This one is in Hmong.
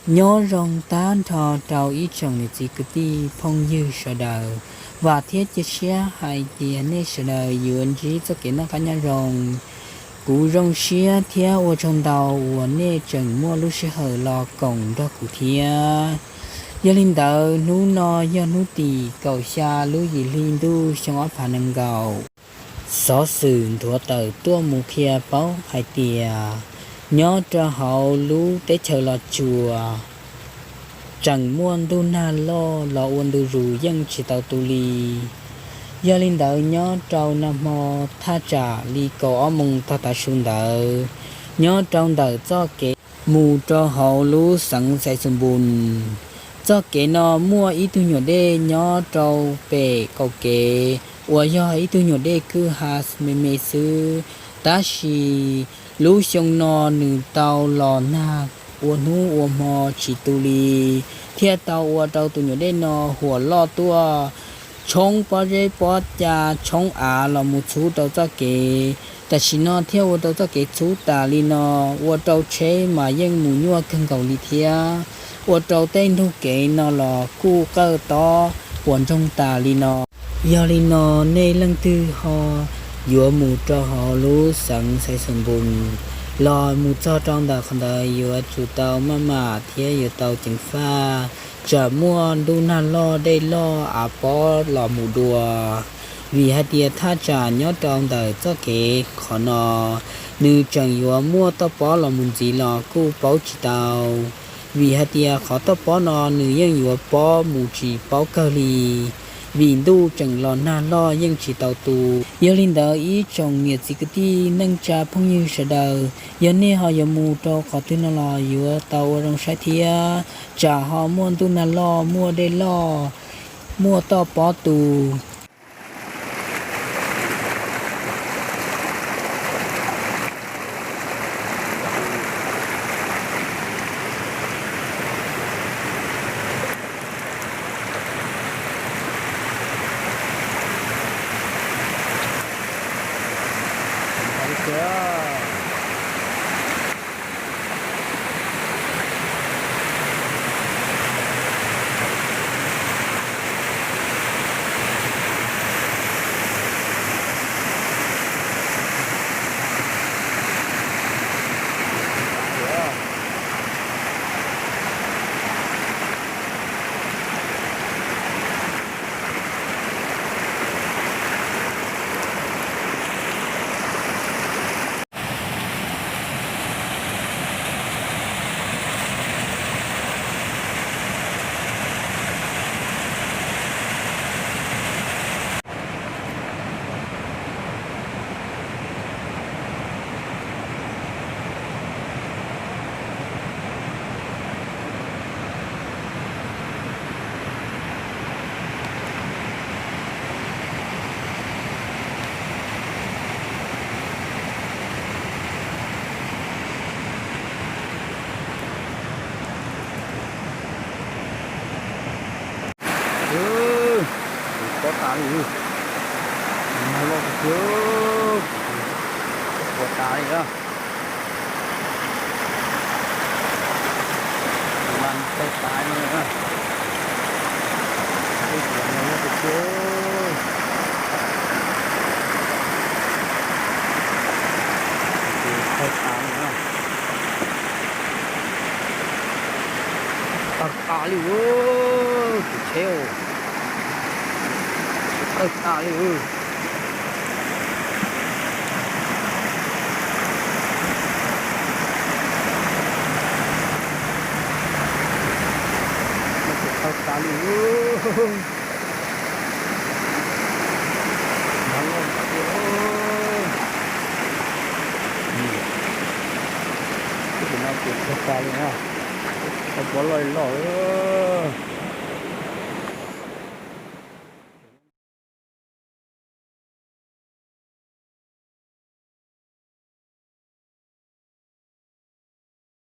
Nyob zoo tag nrho rau ib tsoom niam txiv kwv tij phooj ywg sawv daws. Vam thiab cia siab hais tias nej sawv daws yuav ntsib txoj kev noj qab nyob zoo. Kuv zoo siab thiab ua tsaug ntau uas nej tseem muaj lub sij hawm los koom nrog kuv thiab. Yog li ntawd hnub no yog hnub tim kaum xya lub yim hli ntuj xyoo ob phav nees nkaum. Xov xwm nthuav tawm tuaj mus qhia paub hais tias nyob rau hauv lub teb chaws Los Tsuas tseem muaj ntuj nag loj los ua ntu zus yeej tsis tau tu li. Yog li ntawd nyob rau nag hmo thaj tsam li kaum ob moos tag tav su ntawd, nyob rau ntawm txoj kev mus rau hauv lub xeev Xais Xoos Npus, txoj kev no muaj ib tug nyuam dej nyob rau pem qaum kev uas yog ib tug nyuam dej kwj ha me me xwb, tab sis lub xyoo no nws tau los nag ua hnub ua hmo tsis tu li, thiaj tau ua rau tus nyuam dej no huam loj tuaj tshoob pob zeb pob ca, tshoob av los mus txhub rau txoj kev. Tam sim no thiaj ua rau txoj kev txhub tas li no, ua rau tsheb mas yeej mus nyuaj kawg nkaus li thiab, ua rau tej ntug kev no los kuj qawj tob puas ntsoog tas li no. Yog li no nej leej twg ho yuav mus rau hauv lub xeev Xais Xoos Npus los mus txog rau ntawm qhov ntawd yuav tsum tau maj mam thiab yuav tau ceev faj, tsam muaj ntuj nag loj dej loj av pob los mus dua. Vim hais tias thaj tsam nyob rau ntawm txoj kev qhov no, nws tseem yuav muaj toj pob los mus ntxiv los kuj paub tsis tau. Vim hais tias qhov toj pob no nws yeej yuav pob mus tsis paub kawg li, vim ntuj tseem los nag loj yeej tsis tau tu. Yog li ntawd ib tsoom niam txiv kwv tij neej tsa phooj ywg sawv daws, yog nej ho yuav mus rau qhov twg no los yuav tau ua zoo saib thiab, tsam ho muaj ntuj nag loj, muaj dej loj, muaj toj pob tu. Pob tas li, nag loj tiag tiag, pob tas li a. Tus mas tawg tas li na. Tus mas nag loj tiag tiag. Tus tawg tas li na. Tawg tas li, tus tsheb, tawg tas li. Tawg tas li. Nag loj tiag tiag. Tus no ces tawg tas li na. Tau pob loj li loj.